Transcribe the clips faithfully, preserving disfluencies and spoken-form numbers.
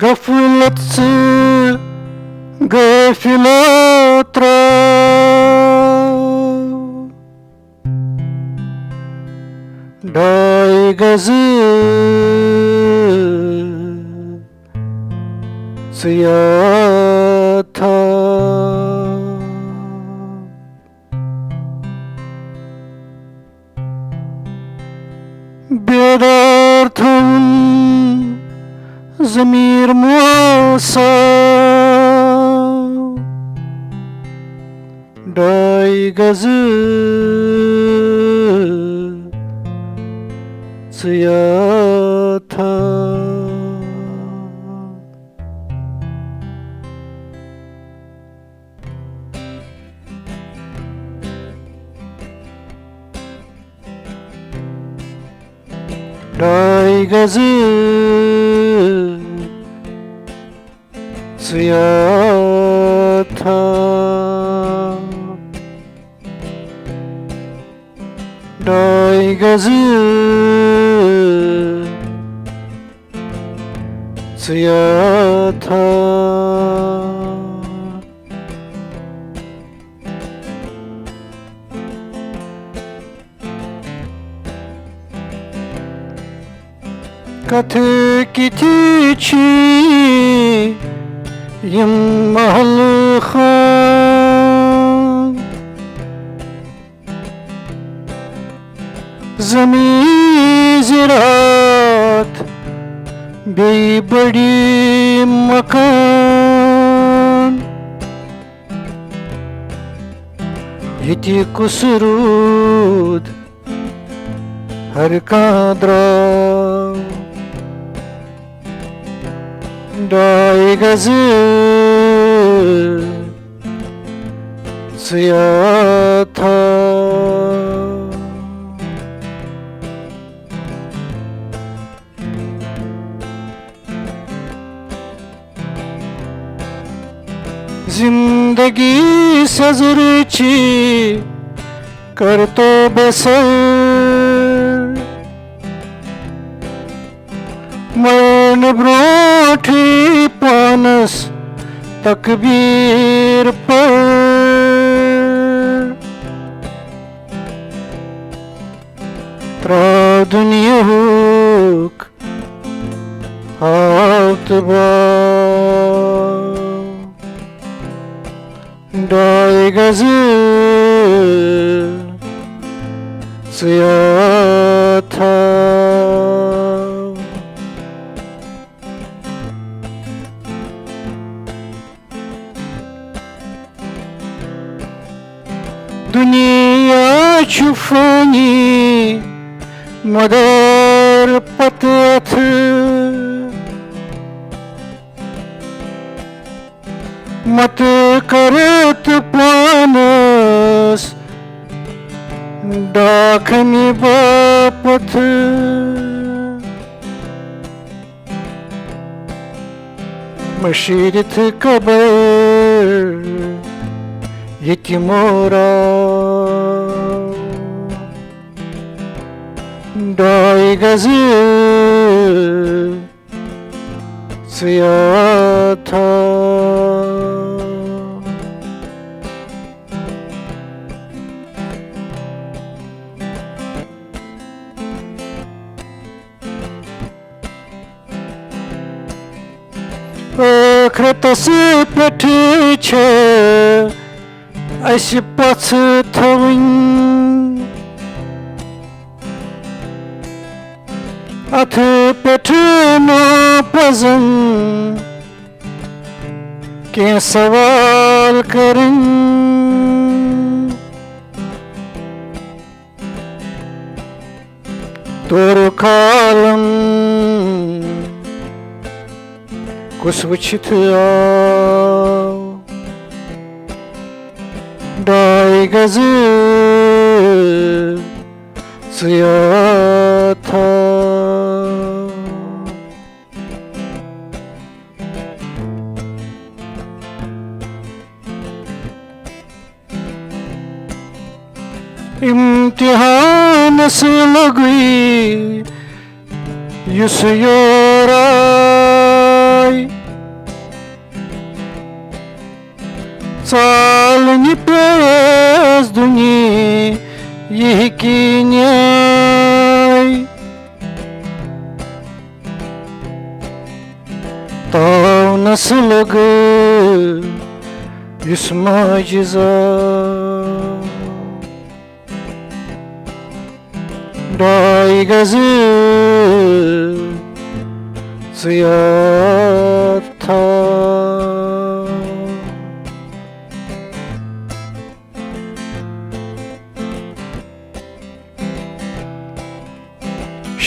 غفلت ژٕ غٲفلو ترٛاو، ڈاے گزٕ ژٕ یاد تھاو۔ بیدار تھاوُن ضمیٖر موسا، ڈاے گزٕ ژٕ یاد تھاو۔ ڈاے گزٕ ژٕ یاد تھاو، ڈاے گزٕ ژٕ یاد تھاو۔ کتھٕ کِتھِ چھِ یِم محل خان؟ زمین زراعت بیٚیہِ بٔڑۍ مکان، ییٚتہِ کُس روٗد ہر کانٛہہ درٛاو۔ ڈاے گزٕ ژٕ یاد تھاو۔ زندگی سزرٕچی کر تو بسر، مرنہٕ برونٛٹھٕے پانس تکبیر پر۔ ترٛاو دُنیاہُک آب تہٕ باو۔ ڈاے گزٕ ژٕ یاد تھاو۔ دُنیا چھُ فانی، مگر پتہٕ اَتھٕ۔ مت کر تہٕ پانس ڈاکھنہِ باپتھ۔ مشیرتھ قبر ییٚتہِ مورا۔ ڈاے گزٕ ژٕ یاد تھاو۔ ٲخرتس پٮ۪ٹھ چھِ اسہِ پژھ تھاوٕنۍ۔ اتھ پٮ۪ٹھ ما پزن کینٛہہ سوال کرٕنۍ؟ تورُک عالم کُس وٕچھِتھ آو؟ ڈاے گزٕ ژٕ یاد تھاو۔ امتحانس لوٚگُے یُس یور آے، ژالنہِ پیٚیَس دُنیاہٕکۍ نیٲے۔ تاونس لوٚگ یُس معجزہ۔ ڈاے گزٕ ژٕ یاد تھاو۔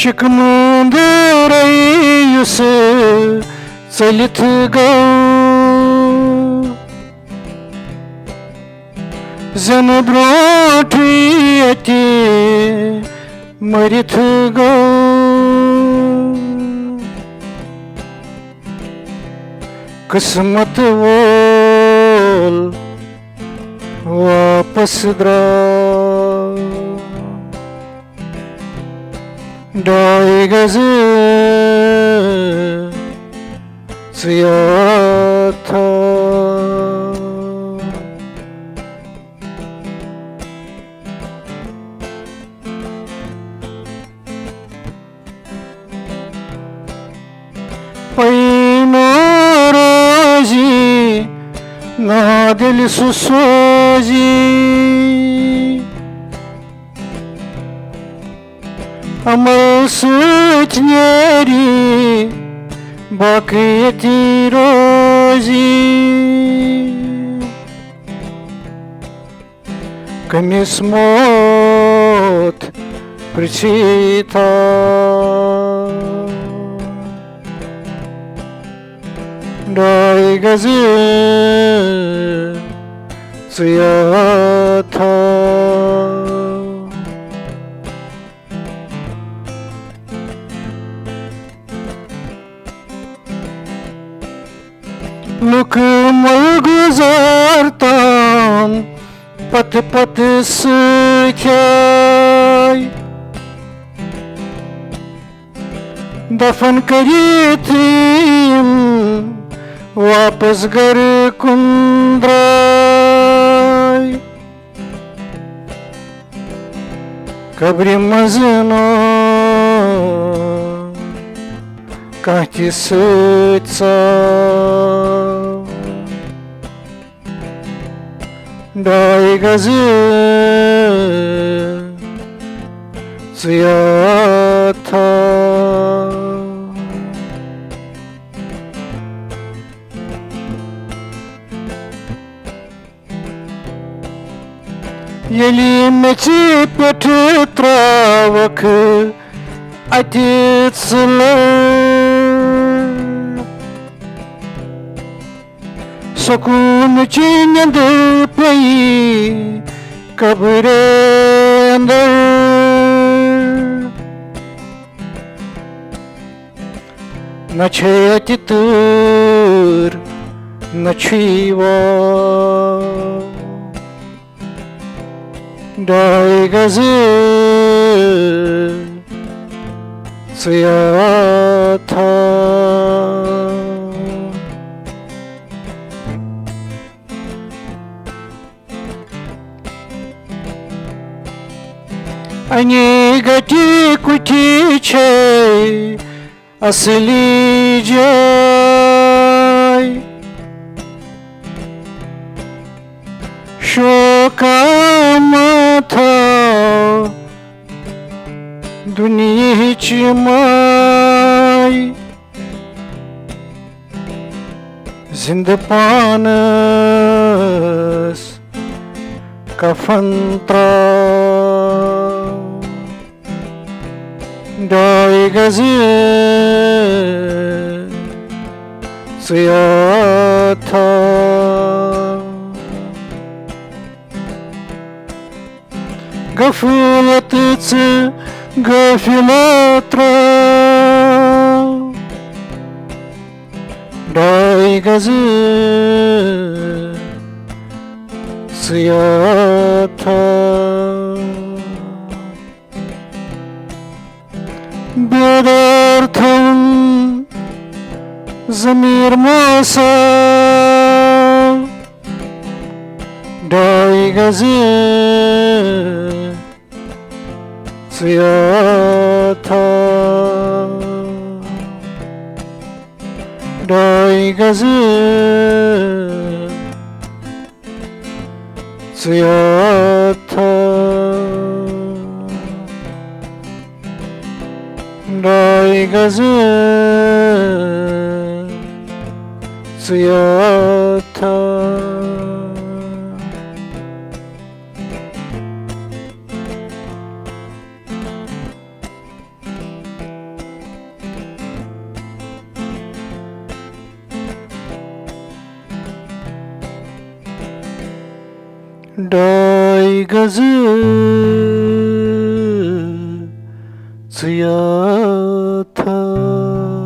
شِکہٕ مٲنٛدرے یُس ژٔلِتھ گوٚو، زٮ۪نہٕ برٛونٛٹھٕے اَتہِ مٔرِتھ گوٚو۔ قٕسمت وول واپس درٛاو۔ ڈاے گزٕ ژٕ یاد تھاو۔ پیمو روزی نادل سُہ سوزی۔ عمل سۭتۍ نیری باقٕے ییٚتی روزی۔ کٔمِس موت پرٛژھی تا؟ ڈاے گزٕ ژٕ یاد تھاو۔ لُکھ ملگُزار تام پتہٕ پتہٕ سۭتۍ آے۔ دفن کٔرِتھ یِم واپس گرٕ کُن درٛاے۔ قبرِ منٛز نہٕ کانٛہہ تہِ سۭتۍ ژاو۔ ڈاے گزٕ ژٕ یاد تھاو۔ ییٚلہِ میٚژِ پٮ۪ٹھ ترٛاوکھ اَتہِ ژٕ لٔر، سکوٗنٕچ نِندٕ پیٚیہِ قبرِ اندر۔ نہ چھے اَتہِ تۭر، نہ چھُے واو۔ ڈاے گزٕ ژٕ یاد تھاو۔ اَنہِ گٹہِ کُٹھِ چھے اصلی جاے۔ شوقہ مہ تھاو دُنیہٕچ ماے۔ زندٕ پانس کفن ترٛاو۔ ڈاے گزٕ ژٕ یاد تھاو۔ غفلت ژٕ غٲفِل ترٛاو۔ ڈاے گزٕ ژٕ یاد تھاو۔ بیدار تھاوُن ضمیٖر موسا۔ ڈاے گزٕ ژٕ یوت تھاو، ڈاے گزٕ ژٕ یوت تھاو، ڈاے گزٕ ژٕ یوت تھاو۔ ڈاے گزٕ ژٕ یوت تھاو۔